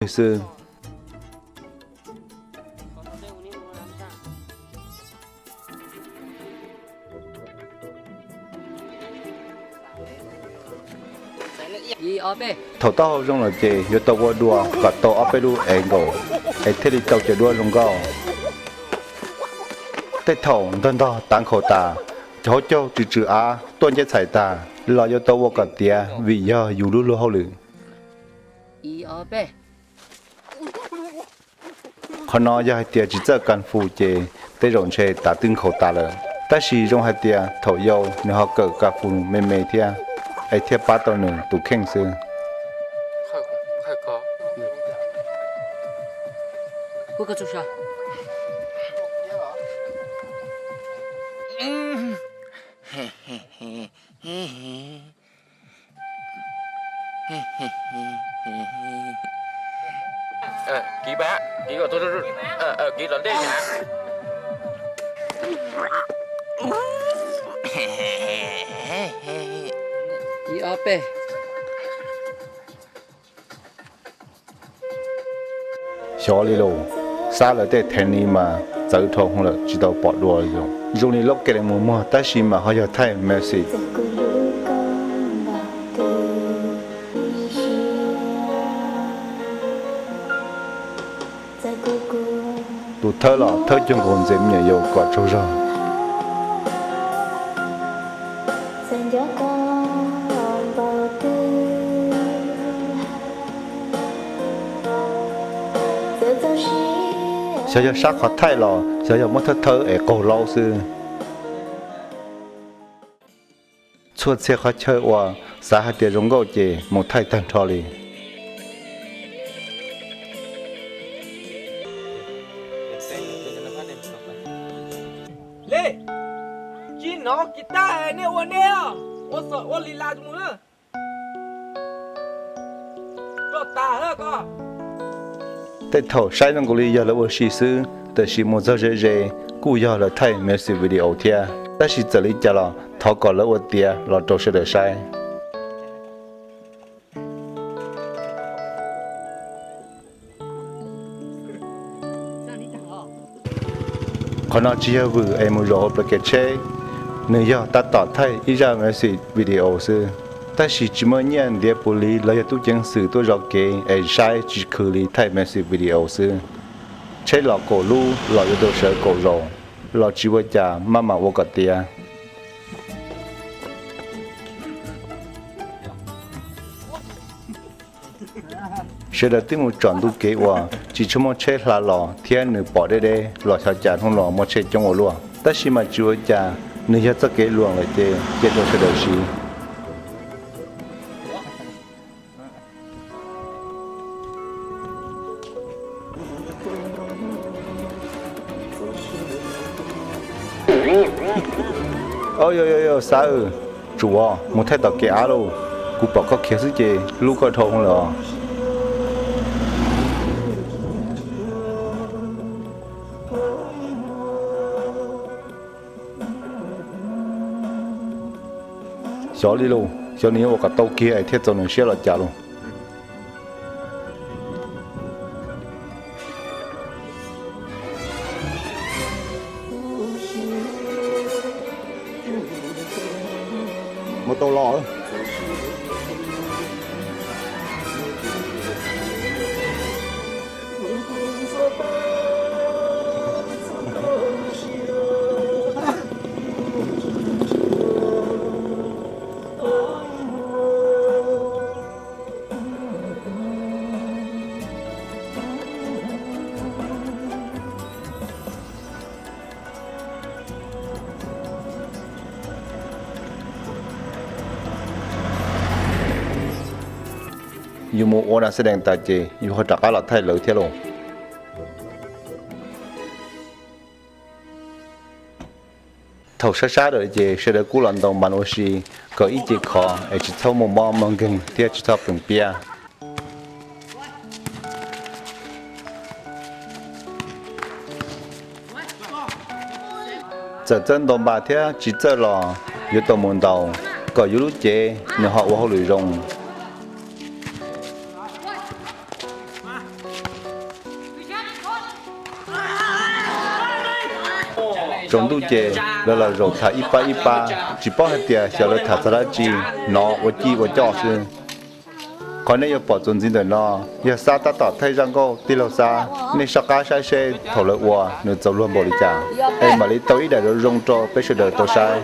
xwb. Thaum taub hau zoo lawm ces yuav tau ua dua kom tau ob peb lub ev nkaus, es thiaj li tau cov duab zoo nkauj. Tej thaum ntog ntog tav nkhaus tas, cov hauv caug tsw tsw av tuaj nceb txhais tas los yuav tau ua kom tiav vim yog yus lub luag hauj lwm. Qhov no yog hais tias tsis txawj kas fus ces tej zaum ntshe tav twb nkhaus tas lawm. Tab sis zoo hais tias thaum yau nws ho kawm kas fus me me thiab, es thiaj pab tau nws tus kheej xwb. Xyov li lauj, Xab lawv tej thev ni mas txawv dhau hwv lawm tsis tau pom dua li. Zoo li lub kev mus muag tab sis mas ho yog thaij music. Tus thawb los thawb cuag nkaus ntxim me nyuam yaus kom tsaug zog. Xyov yog sab qhov thaij los xyov yog muab thawb thawb es qaug laub xwb. Txhua txhia qhov chaw uas xav hais tias zoo nkauj ces mus thaij tag nrho li. Li, tsis hnov kiv taj nej ua nej, ua xom ua lis las mus na. Tej thaum saib zoo nkaus li yog lawv ua si xwb, tab sis mus txog ze ze kuj yog lawv thaij music video thiab. Tab sis txawm li cas los thov kom lawv ua tiav los rau sawv daws saib. Qhov no tsis yog vwm es mus zaum hauv plawv kev tsheb, nws yog tab tom thaij ib zaj music video xwb. Tab sis tsis muaj nyiaj ntiav puv li los yog tub ceev xwm tuaj zov kev es saib tsis khwv li thaij music video xwb. Tsheb los kaum lub los yuav tau sawv kaum zaus los tsis ua cas maj mam ua kom tiav. Sawv daws twb mus tsom ntu kev uas tsis tshua muaj tsheb hla los thiab nws pom deb deb los xyov cas hnub no muaj tsheb coob ua luaj. Tab sis mas tsis ua cas, nws yog txoj kev luam lawm ces cia rau sawv daws siv. Yog yog yog, Xab, tsuav mus thaij tom kev av lauj. Kuv pom koj khiav xwb ces hlub koj dhau lawm os. Xyov li lauj, xyov nws yuav ua kom tau kiag es thiaj txaus nws siab los cas lauj. Mus tau los. Yus mus ua nas xas dees tas ces yus ho rov qab los thaij lawv thiab lauj. Thaum sab sab lawm ces sawv daws kuj los ntaus npas ua si kom ib ce khov es tsis txhob muaj mob muaj nkeeg thiab tsis txhob plees piab. Txawm txawj ntaus npas thiab tsis txawj los yuav tau mus ntaus kom yus lub cev nws ho ua hauj lwm zoo. Tsaus ntuj ces lawv los zaum tham ib pab ib pab, tsis paub hais tias xyov lawv tham txog dab tsi, hnov ua cij ua coj xwb. Qhov nej yuav pom txuas ntxiv ntawm no yog Xab tab tom thaij zaj nkauj Tij Laug Xab. Nej soj qab saib seb thaum lawv ua nws txaus luag npaum li cas, es mam li tau ib daim zoo zoo rau peb sawv daws tau saib.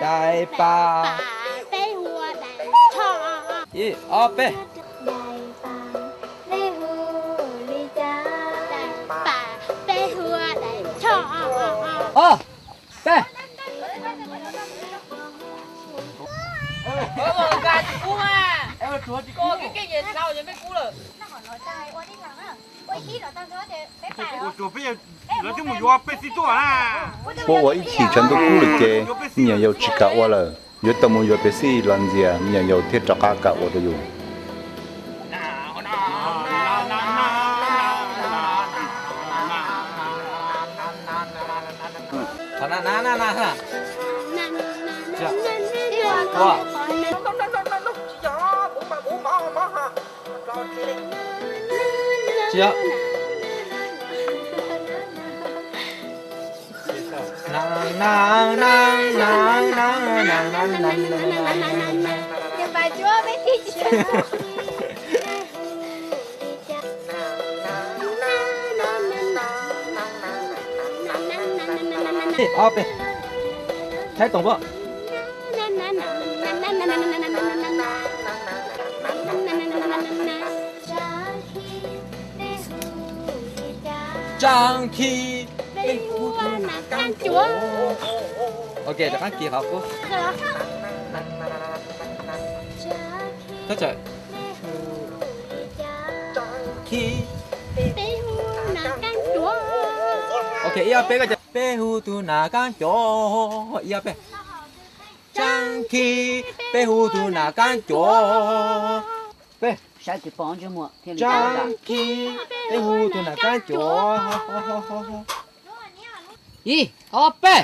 Dais pas. Ib, ob, peb. Ob, peb. Puab ua ib chim tshav ntuj kub lawm ces me nyuam yaus tsis kam ua lawm, yuav tau mus yuav pes xij los ntxias me nyuam yaus thiaj rov qab kam ua rau yus. Ob peb. Thaib toom pab. Tsab khi peb hu nas kab cuav. Ok, rov qab kis qhov qub. Tab txawm. Khi peb hu nas kab cuav. Ok, ib ob peb, koj cas peb hu tus nas kab cuav. Ib ob peb. Tsab khi peb hu tus nas kab cuav. Peb. Tsab khi peb hu tus nas kab cuav. Ib ob peb.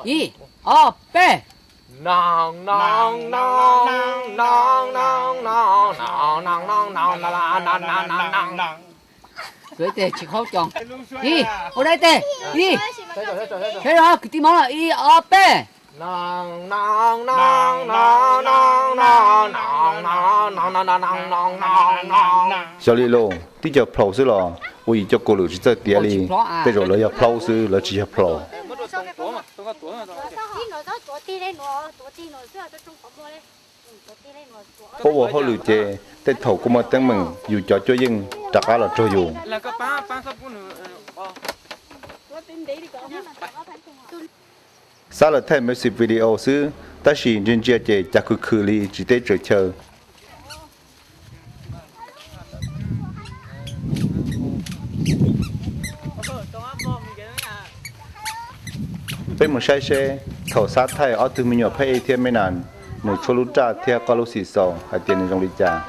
Ib ob peb. Kwv tij tsis khaub coo. Ib, ua dab tsi? Ib, saib zoo kwv tij Hmoob los, ib ob peb. Xyov li los tib co plhaub xwb los ua yim co kaus lwm tsis txawj tiav li. Tej zaum lawv yog plhaub xwb, lawv tsis yog plhaub. Puab ua hauj lwm ces tej thaum kuj muaj teeb meem, yus cov cuab yeej rov qab los raug yus. Xab lawv thaij music video xwb, tab sis ntsia ntsia ces cas khwv khwv li tsis teb tsaws chaw. Peb mus saib seb thaum Xab thaij ob tug me nyuam phab ej thiab me nas, nws tshuab lub raj thiab qoj lub xim xaus hais tias nws zoo li cas.